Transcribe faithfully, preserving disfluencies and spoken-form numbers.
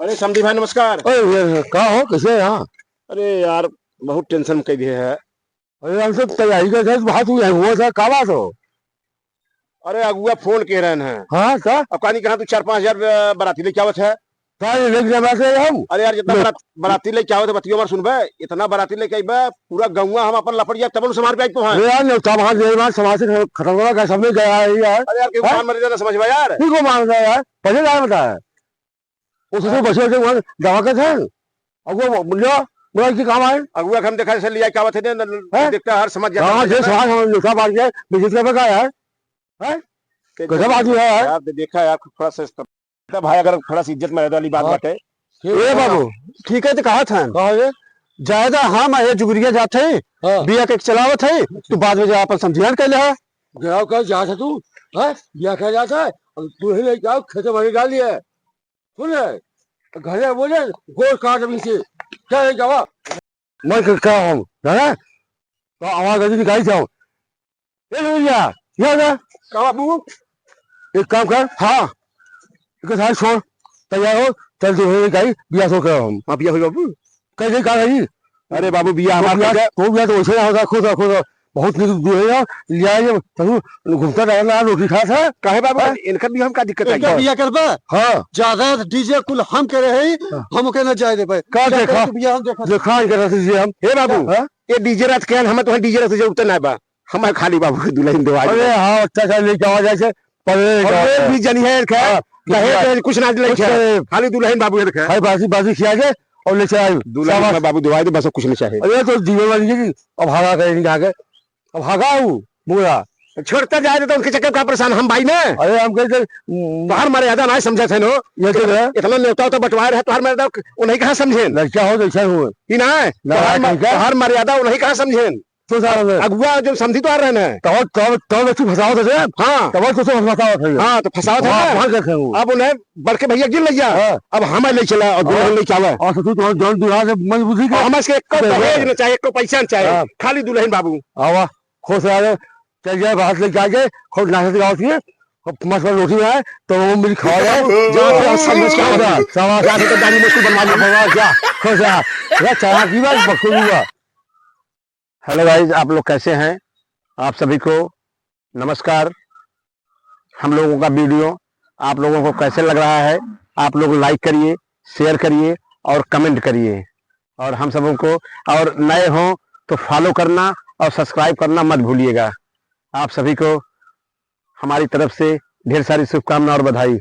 अरे समधी भाई, नमस्कार। अरे यार, का हो, कैसे है यहाँ? अरे यार, बहुत tension में कई दिए है। अरे, हम सब तैयारी करत है, बात हुई है, हुआ था, का बात हो? अरे, अगुआ फोन के रहन है। हाँ, का? अब कहानी कहाँ तू चार पाँच हजार ब-, बराती लेके आवत है। का ये लेके जाना है हम? अरे यार, जितना ले। बरात-, बराती लेके आवत है, बतियो हमार सुनबे, इतना बराती लेके अइबे, पूरा गौवा हम अपन लपट जाए, तब हम समाज पे आई तो हैं। अरे यार, न्योता वहाँ दे, वहाँ समाज से खत्म करा, सब में गया है यार। अरे यार, क्यों हैं? मान मरे जाना समझबे यार। ठीक हो मान रहा है यार, पहले यार बता है। वो ससुर बच्चे बच्चे वहाँ दवा के थे। अब वो बोलियो, बोला कि काम आए। अगुआ के हम देखा जैसे लिया क्या बात है, न, न, हैं? देखता हर समझ जाता हाँ, है। जे समाज हम लोटा बांट के विजिट करबे का यार। हैं? ते गजब आदमी है यार। यार, दे-, देखा यार, थोड़ा सा इसका, भाई, अगर थोड़ा सा इज्जत मर्यादा वाली बात हाँ। बाटे। ठीक ए है। बाबू, ठीक है, तो कहा था। कहा रे? ज्यादा हम ये जुगरिया जात है, हाँ। बिया के चलावत है, तू बाद में जा अपन समझियान कर ले है। गया कर जात है तू, हैं? बिया कर जात है, अब तू ही नहीं जाओ, खेते बाड़ी डाल दिए। सुन रे, घरे बोले, गोड़ काट अभी से। क्या है, क्या हुआ? मैं क-, क्या हम, है? तो आवाज अभी निकाली जाओ। ए, भैया, यहाँ जा। का बाबू? एक काम कर, हाँ। एक साथ छोड़, तैयार हो, चल, तू हो गई, बिया सो कर हम। हाँ, बिया हो बाबू। कैसे, का है जी? अरे बाबू, बिया तो हमार बिया, कैसे? तो बिया तो वैसे ना होता, खुश रहो, खुश रहो। बहुत नीक बिया है, लिया ये, तू घूमता रहना, रोटी खात है। काहे बाबू, हाँ? इनका बिया हम का दिक्कत है? इनका बिया करबा? हाँ। ज्यादा डीजे कुल हम करे है, हाँ। हमके ना जाए दे पाए। का क्या देखा? करे तू बिया हम देखा? देखा, इनका रस दीजिए हम। हे बाबू, हाँ? ये डीजे रात के हम तो डीजे रात जरूरत ना बा। हमारे खाली बाबू के दुल्हन देवा दे। अरे हाँ, अच्छा, अच्छा, लेके आवा जाए से, पर और ये भी जनी है, खैर, हाँ, दहेज, हाँ। दहेज कुछ ना लेके कुछ आए। नहीं। खाली दुल्हन बाबू है, खैर। भाई, बाजी, बाजी खिया के और लेके आए। दुल्हन शाबाश। में बाबू देवा दे, बस कुछ नहीं चाहे। अरे, तो जीवन वाली जी, अब हागा करेंगे आगे। अब हागा हूँ, बुरा। छोड़ता जाए तो उनके चक्कर का परेशान हम भाई ना। अरे, हम कहते, हम्म। बाहर मर्यादा ना समझे थे नो। ये तो है। इतना न्योता होता बंटवाए रहे, तोहार मर्यादा उन्हीं कहाँ समझेन? लड़का हो तो ऐसा हो। ई ना, ना, तोहार म-, ठीक है। तोहार मर्यादा उन्हीं कहाँ समझेन? तो सारा में। अगुआ जो समझी तो आ रहे हैं। तब, तब, तब तू फंसाओ थे। हाँ। तब तो तू फंसाओ थे। हाँ, तो फंसाओ थे हाँ, ना। वहाँ कैसे हो? अब उन्हें बड़के भैया गिर लिया। हाँ। अब हमें ले चला और दुल्हन हाँ। ले के आवा। और तो तू तो जौन दुल्हा से मजबूती और के हम इसके एक दे दे। दहेज न चाहे, एक पैसा न चाहे, हाँ। खाली दुल्हन बाबू। आवा, खुश रह, चल जाए, बाहर ले जाके, खूब नाश्ता गाँव से, खूब मस्त मस्त रोटी बनाए, तो वो मिल खावा जाए। जा, जा, समझ के आओ। जा, शाबाश। जा, तो गाड़ी में इसको बनवा लिया। बनवा, जा, खुश रह। जा, चढ़ा की बात, बकरी हुआ। Hello guys, आप लोग कैसे हैं? आप सभी को नमस्कार। हम लोगों का video आप लोगों को कैसे लग रहा है? आप लोग like करिए, share करिए और comment करिए। और हम सबों को, और नए हों तो follow करना और subscribe करना मत भूलिएगा। आप सभी को हमारी तरफ से ढेर सारी शुभकामना और बधाई।